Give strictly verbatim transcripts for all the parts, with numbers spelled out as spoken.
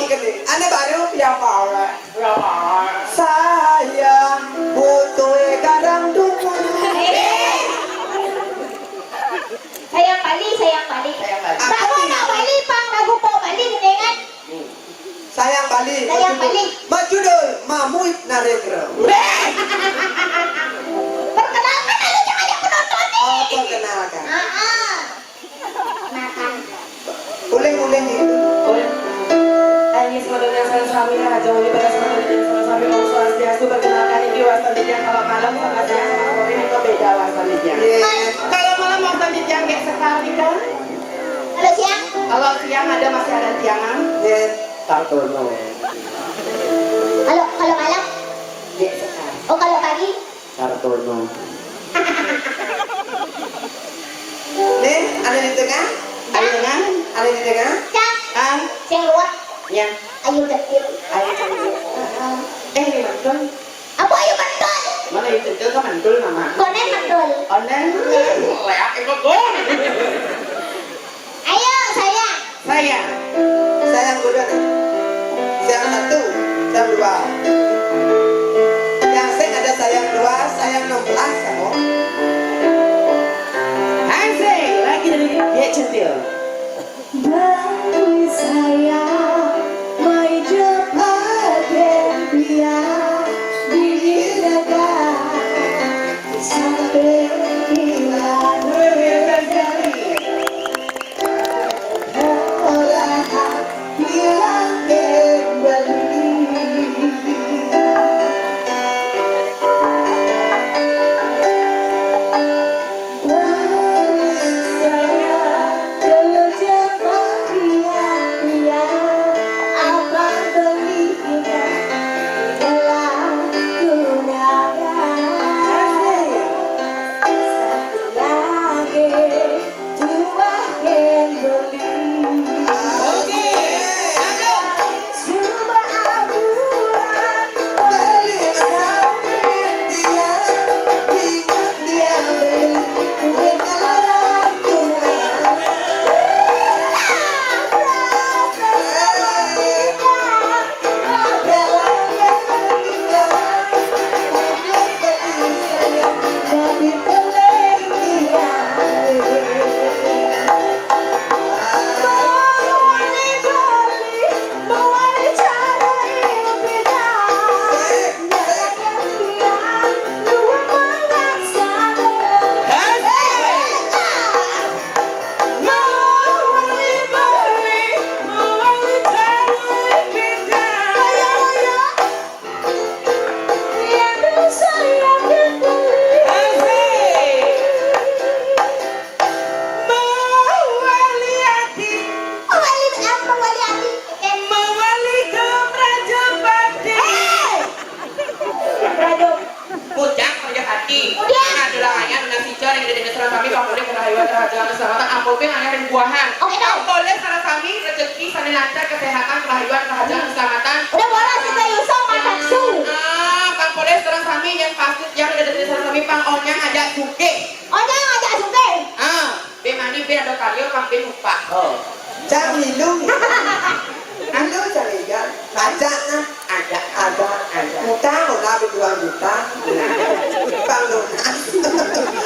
Gini, ane baru ya, Pak. Ya, Pak. Sayang, butuh garang dulu. Sayang Bali, sayang Bali. Sayang Bali. Apa ini? Bali, pang lagu pop Bali, gini kan? Sayang Bali. Sayang Bali. Berjudul Mamuit Narendra. Perkenalkan, lalu jangan ajak penonton nih. Oh, perkenalkan. Ah, ah. Makan. Uling-uling gitu. Uling. Ayo, semoga yang salah sami, Raja Wali pada semoga yang salah sami, Om Swastiastu, perkenalkan, ini Wasta Media. Kalau malam sama siang sama sore itu beda Wasta Media. Iya. Kalau malam Wasta Media, kayak sekali kan? Kalau siang? Kalau siang ada, masih ada tiangan. Iya. Kartono. Kalau, kalau malam? Kayak sekali. Oh, kalau pagi? Kartono. Nih, ada di tengah? Ada di tengah? Ada di tengah? Cang. Kang. Sing ruwet. Ya. Ayu kecil. Ayu kecil. Heeh. Eh, ini mantul. Apa ayu mantul? Mana itu? Itu kan mantul nama. Konen mantul. Konen. Leak itu, Gun. Ayo, saya. Saya. Saya yang kuda nih. Saya yang satu, saya yang dua. Yang sing ada saya yang dua, saya yang enam belas, kamu. Asik, lagi dari Gek Centil. Bagi saya, mai jepake dia di daga. Sampai hilang rezeki. Mawali ati. Mawali, ah, mawali ati. Mawali ke Prajapati. Hei! Prajurit. Bujang Prajapati. Bujang. Nah, doa ayah, nah, si Jor yang ada di sareng sami, pang polih kerahayuan, kerahajaan, keselamatan, ampun ping ayah ring buahan. Oke, dong. Pang polih sareng sami, rezeki, sane lancar, kesehatan, kerahayuan, kerahajaan, keselamatan. Udah bolos, kita Yusuf, Mas Saksu. Ah, pang polih sareng sami, yang pasti, yang ada di sareng sami, pang onyang aja sugih. Onyang aja sugih. Ah, be mani be ada karya, pang be upah. Oh. Cang milu. Milu cang iga. Ajak nah. Ajak. Ajak, ajak. Utang, utang, dua juta. Pang lunas.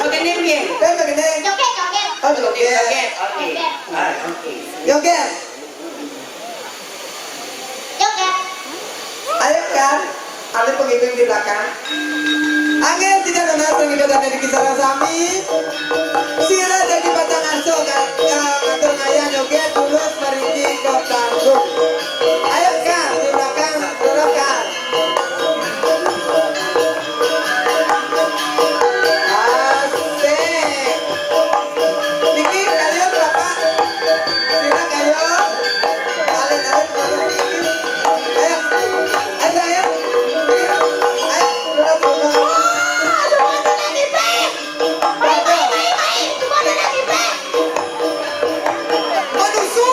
Oke, nih, piye? Be begini. Joget, joget. Oh, joget. Joget, oke. Joget. Ah, oke. Joget. Joget. Ayo, Kang. Ada pengiring di belakang. Angin tidak nunas pengiring dari kisah sami. Sira dadi pacang asuh, Kang. Kang, atur ngayah joget, tulus mariki ke panggung. Ayo, Kang, di belakang, dorong, Kang. Asik. Niki kalian Bapak. Sila kalian. Alin-alin Bapak niki. Ayo. Ayo, ayo. Ayo, dulu, dulu. Wah, semuanya lagi, Beb. Baik, baik, baik, baik. Semuanya lagi, Beb. Waduh, su.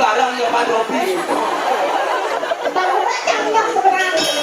Barang ya Pak Robi. Baru canggung sebenarnya.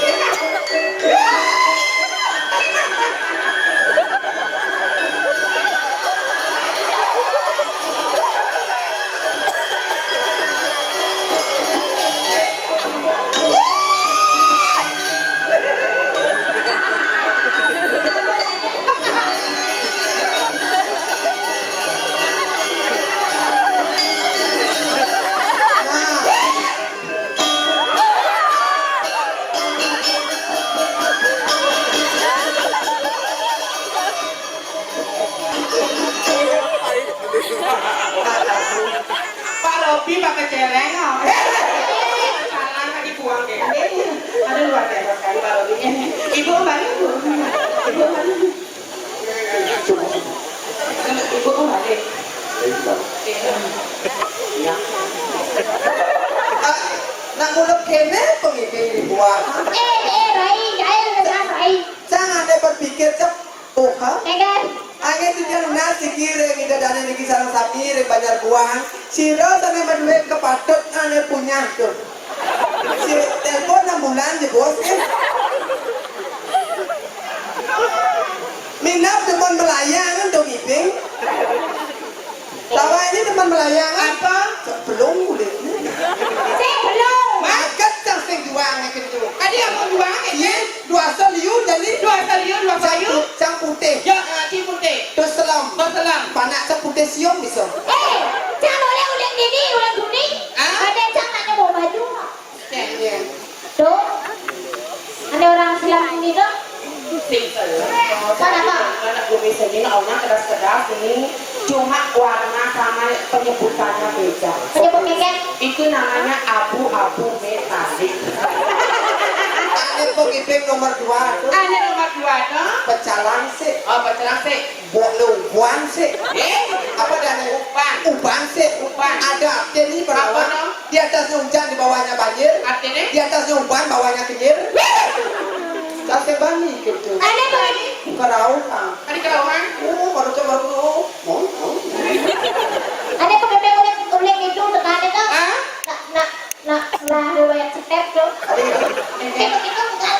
Pak Robi pakai celeng, oh. Salah, tadi buang deh. Ada luar biasa sekali Pak Robi. Ibu kembali, Bu. Ibu kembali. Ibu kembali. Iya. Ah, nak ngulek kene pemimpin di buah. Eh, eh, Rai, Rai, Rai. Jangan deh berpikir, Cep. Oh, ha? Tegar. Angin tu jangan nasi kira kita dana niki sareng sami ring Banjar Buang. Sira sane maduwe kepatut ane punya tuh. Si telepon enam bulan di bos, eh. Minap demen melayang tuh ngiping. Tawa ini teman melayang. Apa? Belum boleh. Saya belum. Maket cang sing juang gitu. Tadi yang mau juang, eh? Iya. Dua seliu jadi dua seliu, dua seliu. Cang putih. Ya, eh, cing putih. Terus selam. Terus selam. Panak cang putih siung bisa. Eh, cang oleh uling dini, uling kuning. Ah? Ada cang nak nemu baju. Cek. Iya. Tuh. Ada orang selam ini tuh. Sing selam. Kenapa? Anak bumi seni, orang keras-keras ini. Cuma warna sama penyebutannya beda. Penyebut mungkin? Itu namanya abu-abu metalik. Ane pengibing nomor dua tuh. Ane nomor dua tuh. Pecalang sih. Oh, pecalang sih. Buat lu, buan sih. Eh? Apa dah nih? Uban. Uban sih. Uban. Ada artinya ini berapa? Apa, no? Di atasnya hujan, di bawahnya banjir. Artinya? Di atasnya uban, bawahnya kenyir. Kasih bani gitu. Ada tuh. Kerauhan. Ada kerauhan? Oh, baru coba, oh. Ada pakai uling, uling itu, tekan itu. Hah? Nak, nak, nak, nah, riwayat step tuh. Ada gitu. Itu, itu bukan.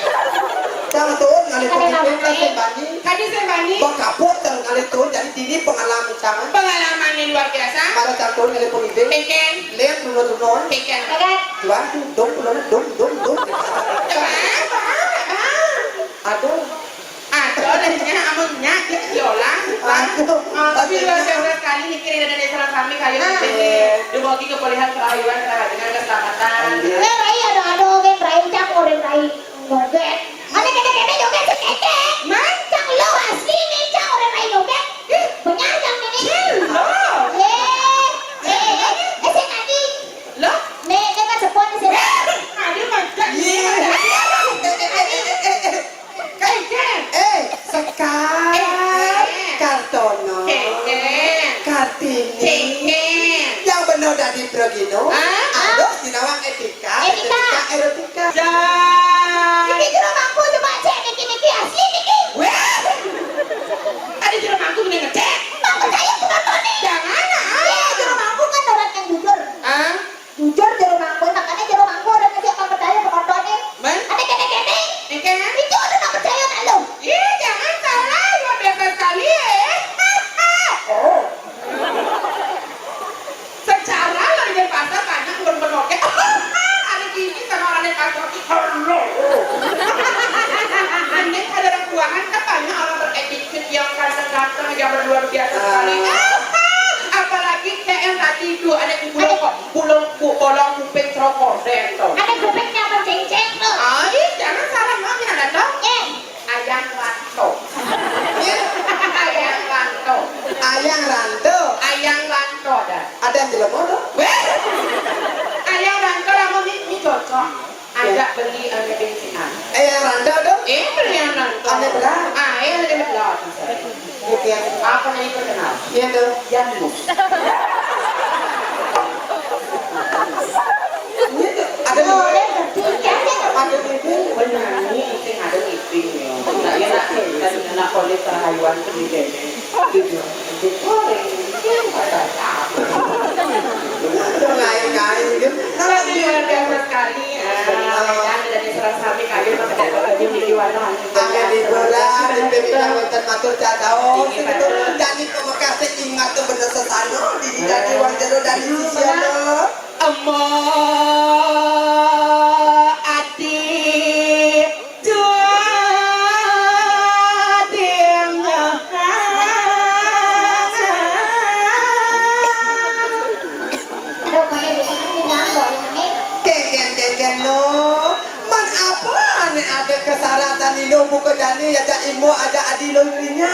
Cang tuh, ngalih pemimpin, kasih bani. Tadi saya bani. Bang kapok, cang ngalih tuh, jadi dini pengalaman cang. Pengalaman yang luar biasa. Mara cang tuh ngalih pemimpin. Peken. Lem, turun, turun. Peken. Peken. Tuan, dum, dum, dum, dum, dum. Coba, apa, apa? Aduh. Aduh, dah nya, amun nya, dia siola. Aduh. Ah, tapi luar biasa sekali, niki ring dane sareng sami kayun ini. Dumogi kepulihan, kerahayan, kerahajengan, keselamatan. Amin. Eh, Rai, aduh, aduh, oke, Rai, cang, oren, Rai. Joget. Ada kene-kene joget sing kece. Man? Cang lo asli nih, cang, oren, Rai, joget. Ih, benar, cang, ini. Lo. Eh, eh, eh, eh, sing tadi. Lo? Nih, ini kan sepon di sini. Aduh, mantap. Iya. Keken. Eh, Sekar. Keken. Kartono. Keken. Kartini. Keken. Yang bener dadi pragina. Hah? Harus dinawang etika, etika, etika, erotika. Jan. Niki jero mangku coba cek niki, niki asli niki. Weh. Ada jero mangku ngene ngecek. Mbak percaya bukan Tony. Jangan, ah. Iya, jero mangku kan orang yang jujur. Ah. Jujur jero mangku, makanya jero mangku orang yang siap percaya penontonnya. Men? Ada kene-kene. Oke. Itu ada tak percaya tak lo? Ih, jangan salah, luar biasa sekali ya. Oh. Secara lagi di pasar banyak belum bermoke. Hari ini sama orang di pasar. Hello. Aneh ada orang buangan kan banyak orang beretik yang ganteng-ganteng, yang luar biasa sekali. Ah. Apalagi K M tadi itu, ada di pulau kok, pulau bu-, bolong kuping serokok, deh, tuh. Ada kupingnya apa, cengceng, tuh? Ah, ih, jangan salah, Mak, yang ada, tuh. Eh. Ayang Ranto. Ayang Ranto. Ayang Ranto. Ayang Ranto, ada. Ada yang jelema, tuh? Weh. Ayang Ranto, lamun ini, ini cocok. Ajak beli ane bensinan. Eh, yang randa tuh? Eh, beli yang randa. Ane belah? Ah, eh, ane belah. Gitu ya. Apa yang terkenal? Iya tuh. Janus. Iya tuh. Ada di, ada di, benar ini, penting ada meeting ya. Nah, ya, nak, kita di anak polis terhayuan di dede. Gitu. Gitu. Itu lain kain. Ini luar biasa sekali. Ah, dan dari serang sami kami mengadakan baju minggu warna. Amin, hiburan, mimpi-mimpi wonten matur cacao. Sing betul, jani pamekase ing matur bener sesano, dini dadi wong jero dadi sisiana. Emo ati dua ding. Kengken, kengken lo. Man apa ane ada kesaratan ilo buka jani ya jak imo aja adi lo irinya.